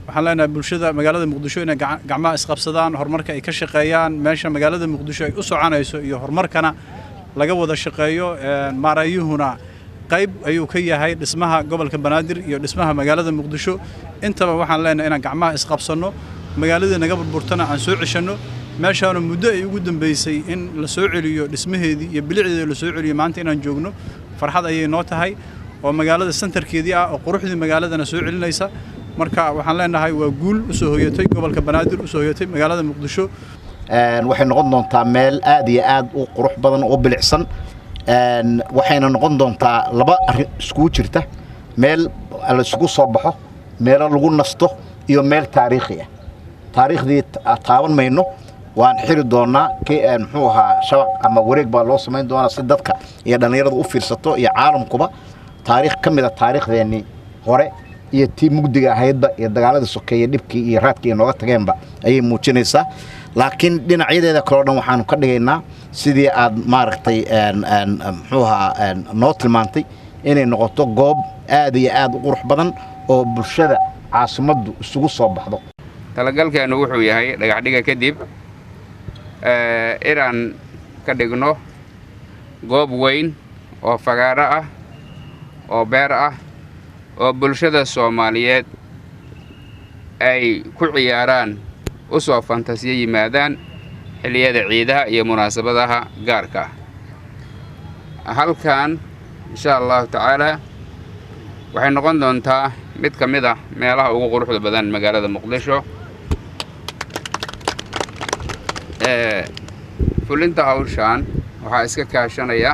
Waxaan leenahay bulshada magaalada Muqdisho inay gacmaha isqabsadaan, horumarka ay ka shaqeeyaan, meesha magaalada Muqdisho ay u soconayso iyo horumarkana laga wada shaqeeyo. Maareeyuhuna qayb ayuu ka yahay dhismaha gobolka Banaadir iyo dhismaha magaalada Muqdisho intaba. Waxaan leenahay inaan gacmaha isqabsanno, magaaladii naga burburtana aan soo ceshanno. Meeshaanu muddo ay ugu dambeysay in la soo celiyo dhismaheedii iyo bilicdeedii la soo celiyo, maanta inaan joogno farxad ayay noo tahay, oo magaalada santarkeedii ah oo quruxdii magaaladana soo celinaysa. Marka waxaan leenahay waa guul usoo hoyatay gobolka Banaadir, usoo hoyatay magaalada Muqdisho. Waxay noqon doontaa meel aad iyo aad u qurux badan oo bilicsan, waxayna noqon doontaa laba arrin iskugu jirta: meel la isugu soo baxo, meelo lagu nasto iyo meel taariikhi ah. Taariikhdii taaban mayno, waan xiri doonaa, muxuu ahaa, shabaq ama wareeg baa loo samayn doonaa si dadka iyo dhallinyarada u fiirsato iyo caalamkuba taariikh ka mid a taariikhdeenii hore iyo tii mugdiga ahaydba iyo dagaaladii sokeeye dhibkii iyo raadkii inooga tageenba ayay muujinaysaa. Laakiin dhinacyadeeda kaleo dhan waxaanu ka dhigaynaa sidii aad maaragtay, muxuu ahaa, noo tilmaantay, inay noqoto goob aad iyo aad u qurux badan oo bulshada caasimaddu isugu soo baxdo. Talagalkeennu wuxuu yahay dhagaxdhiga kadib inaan ka dhigno goob weyn oo fagaaro ah oo beer ah oo bulshada Soomaaliyeed ay ku ciyaaraan, u soo fantasiyo yimaadaan xilliyada ciidaha iyo munaasabadaha gaarka ah. Halkan, insha Allahu tacaalaa, waxay noqon doontaa mid ka mid ah meelaha ugu quruxda badan magaalada Muqdisho. Fulinta hawshaan waxaa iska kaashanaya,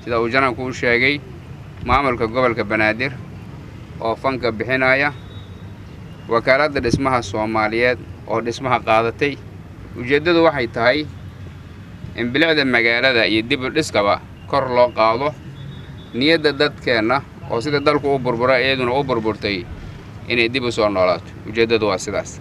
sida uu jananku u sheegay, maamulka gobolka Banaadir oo fanka bixinaya, Wakaaladda Dhismaha Soomaaliyeed oo dhismaha qaadatay. Ujeeddadu waxay tahay in bilicda magaalada iyo dib u dhiskaba kor loo qaado niyadda dadkeenna oo sida dalku u burbura iyaduna u burburtay inay dib u soo noolaato. Ujeeddadu waa sidaas.